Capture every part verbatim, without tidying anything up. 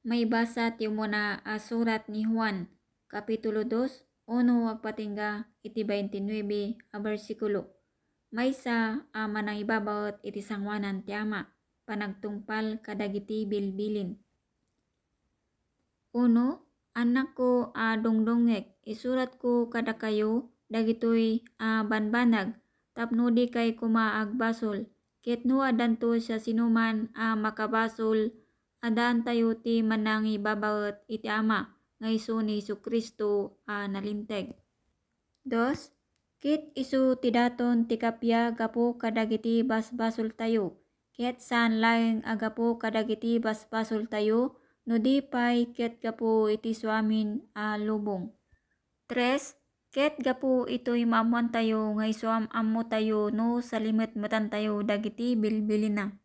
Maibasa ti umuna a surat ni Juan, Kapitulo dos, uno agpatingga iti baintinuebe a bersikulo. Maysa a manangibabaet iti sangoanan ti Ama, panagtungpal kadagiti bilbilin. Uno, annakko a dungdungngek, isuratko kadakayo dagitoy a banbanag tapno dikay koma agbasol, ket no addanto siasinoman a makabasol, addaantayo ti manangibabaet iti Ama nga isu ni Jesu-Cristo a nalinteg. Dos, ket isu ti daton ti kappia gapu kadagiti basbasoltayo, ket saan laeng a gapu kadagiti basbasoltayo, no di pay ket gapu iti isuamin a lubong. Tres, ket gapu itoy maammoantayo nga isuam-ammotayo no salimetmetantayo dagiti bilbilina.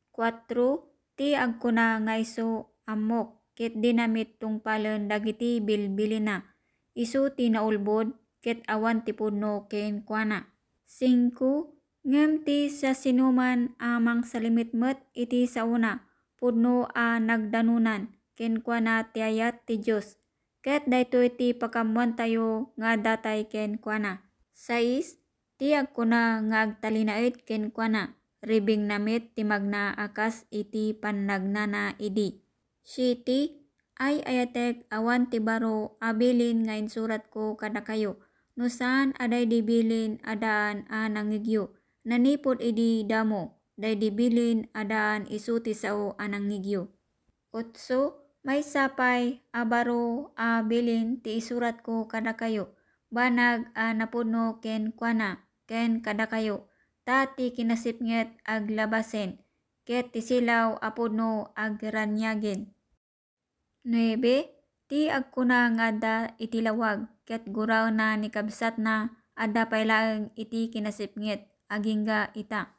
Kuatro, ti agkuna nga isu ammok, ket dina met tungpalen dagiti bilbilina. Isu ti naulbod, ket awan ti pudno kenkuana. Singko, ngem ti siasinoman a mangsalimetmet iti saona, pudno a nagdanonan kenkuana ti ayat ti Dios, ket daytoy ti pakaammoantayo nga addatay kenkuana. Sais, ti agkuna nga agtalinaed kenkuana, ribingna met ti magna a kas iti pannagnana idi. Siete, ay-ayatek, awan ti baro a bilin nga insuratko kadakayo, no saan a daydi bilin a daan a nangngegyo, nanipud idi damo, daydi bilin a daan isu ti sao a nangngegyo. Otso, maysa pay a baro a bilin ti isuratko kadakayo, banag a napudno kenkuana, ken kadakayo, ta ti kinasipnget aglabasen, ket ti silaw a pudno agraniagen. Nuebe, ti agkuna nga adda iti lawag, ket guraenna ni kabsatna, adda pay laeng iti kinasipnget, agingga ita.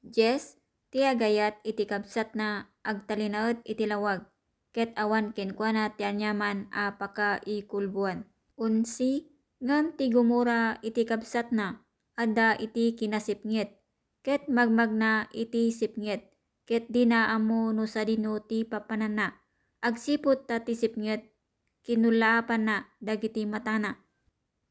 Dies, ti agayat iti kabsatna, agtalinaed iti lawag, ket awan kenkuana ti aniaman a pakaikulboan. Onse, ngem ti gumura iti kabsatna, adda iti kinasipnget, ket magmagna iti sipnget, ket dina ammo no sadino ti papananna. Agsipud ta ti sipnget, kinullaapanna dagiti matana.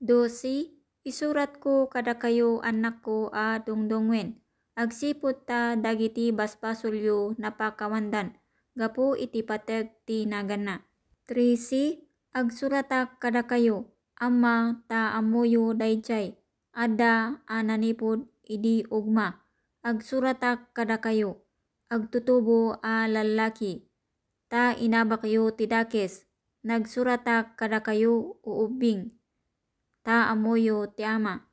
Dose, isuratko kadakayo, annakko a dungdungwen, agsipud ta dagiti basbasolyo napakawandan gapu iti pateg ti naganna. Trese, agsuratak kadakayo, Amma, ta ammoyo daydiay, adda a nanipud idi ugma. Agsuratak kadakayo, agtutubo a lallaki, ta inabakyo ti dakes. Nagsuratak kadakayo, uubbing, ta ammoyo ti Ama.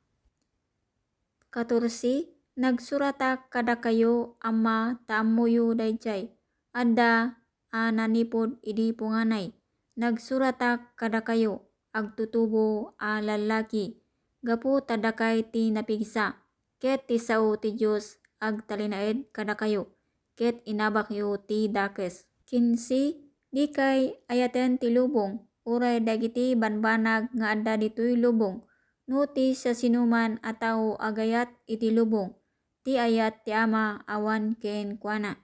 Katorse, nagsuratak kadakayo, Amma, ta ammoyo daydiay, adda a nanipud idi punganay. Nagsuratak kadakayo, agtutubo a lallaki, gapu ta dakay ti napigsa, ket ti sao ti Dios agtalinaed kadakayo, ket inabakyo ti dakes. Kinse, dikay ayaten ti lubong, uray dagiti banbanag nga adda ditoy lubong, no ti siasinoman a tao agayat iti lubong, ti ayat ti Ama awan kenkuana.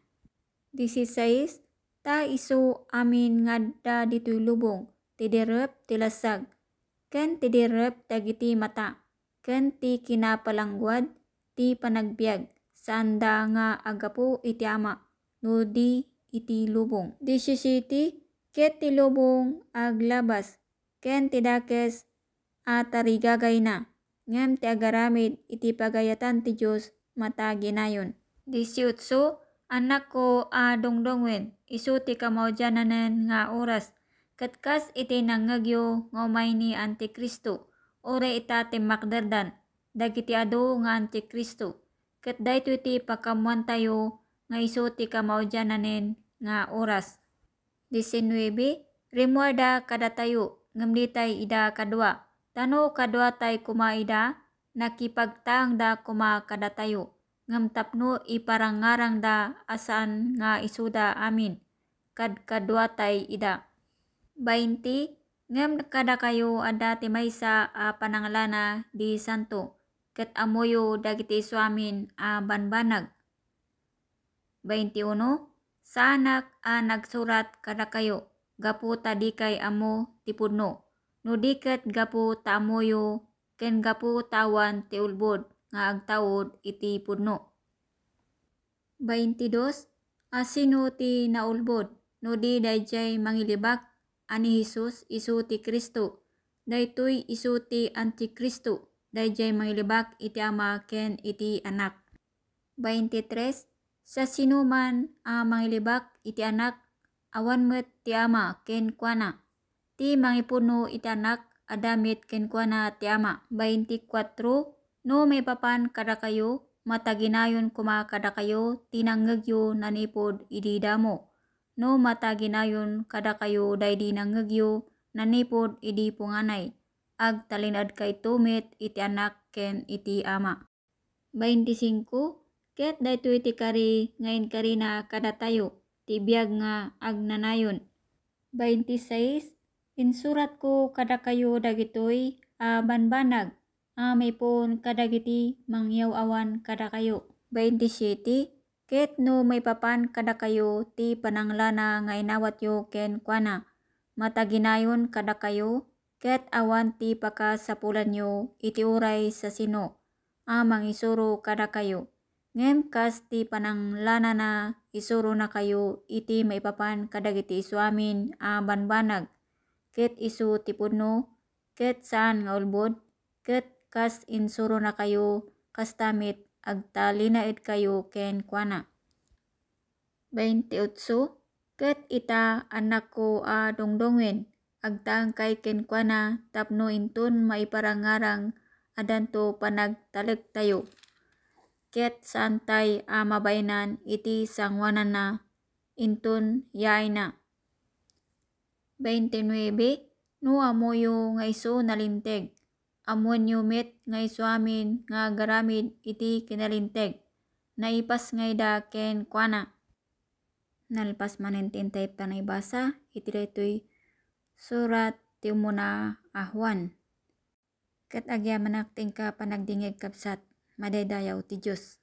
Disisais, ta isu amin nga adda ditoy lubong, ti dirrep, ti lassag, ken ti dirrep dagiti mata, ken ti kinapalangguad ti panagbiag, saanda nga aggapu iti Ama, no di iti lubong. Disisiete, ket ti lubong aglabas, ken ti dakes a tarigagayna, ngem ti agaramid iti pagayatan ti Dios mataginayon. Disiotso, annakko a dungdungwen, isu ti kamaudiananen nga oras, ket kas iti nangngegyo nga umay ni Antikristo, uray ita timmakderdan dagiti adu nga Antikristo, ket daytoy ti pakaammoantayo nga isu ti kamaudiananen nga oras. Disinnuebe, rimmuarda kadatayo, ngem ditay ida kadua. Ta no kaduatay koma ida, nakipagtaengda koma kadatayo, ngem tapno iparangngarangda a saan nga isuda amin, kadkaduatay ida. Bainte, ngem kadakayo adda ti maysa a panangalana di santo, ket ammoyo dagiti isuamin a banbanag. Bainte uno, Saanak a nagsurat kadakayo gapu ta dikay ammo ti pudno, no di ket gapu ta ammoyo ken gapu ta awan ti ulbod nga agtaud iti pudno. Baintidos, a sino ti naulbod no di daydiay mangilibak a ni Jesus isu ti Cristo? Daytoy isu ti Anticristo, daydiay mangilibak iti Ama ken iti Anak. Baintitres, siasinoman a mangilibak iti Anak, awan met ti Ama kenkuana. Ti mangipuno iti Anak, adda met kenkuana ti Ama. Baintikuatro, no maipapan kadakayo, mataginayon koma kadakayo ti nangngegyo nanipud idi damo. No mataginayon kadakayo daydi nangngegyo nanipud idi punganay, agtalinaedkayto met iti Anak ken iti Ama. Baintisingko, ket daytoy ti kari nga inkarina kadatayo, ti biag nga agnanayon. Baintisais, insuratko kadakayo dagitoy a banbanag a maipapan kadagiti mangyaw-awan kadakayo. Baintisiete, ket no maipapan kadakayo ti pananglana nga inawatyo kenkuana, mataginayon kadakayo, ket awan ti pakasapulanyo iti uray siasino a mangisuro kadakayo. Ngem kas ti pananglanana, isuronakayo iti maipapan kadagiti isuamin a banbanag, ket isu ti pudno, ket saan nga ulbod, ket kas insuronakayo, kasta met agtalinaedkayo kenkuana. Baintiotso, ket ita, annakko a dungdungen, agtaengkay kenkuana tapno inton maiparangarang, addanto panagtalektayo, ket saantay a mabaenan iti sangoananna inton yaayna. Baintinuebe, no ammoyo nga isu nalinteg, ammoenyo met nga isuamin nga agaramid iti kinalinteg, naipasngayda kenkuana. Nalpas manen ti intay panaybasa iti daytoy surat ti umuna a Juan. Ket agyamanak ti inka panagdingngeg, kabsat, madaydayaw ti Dios.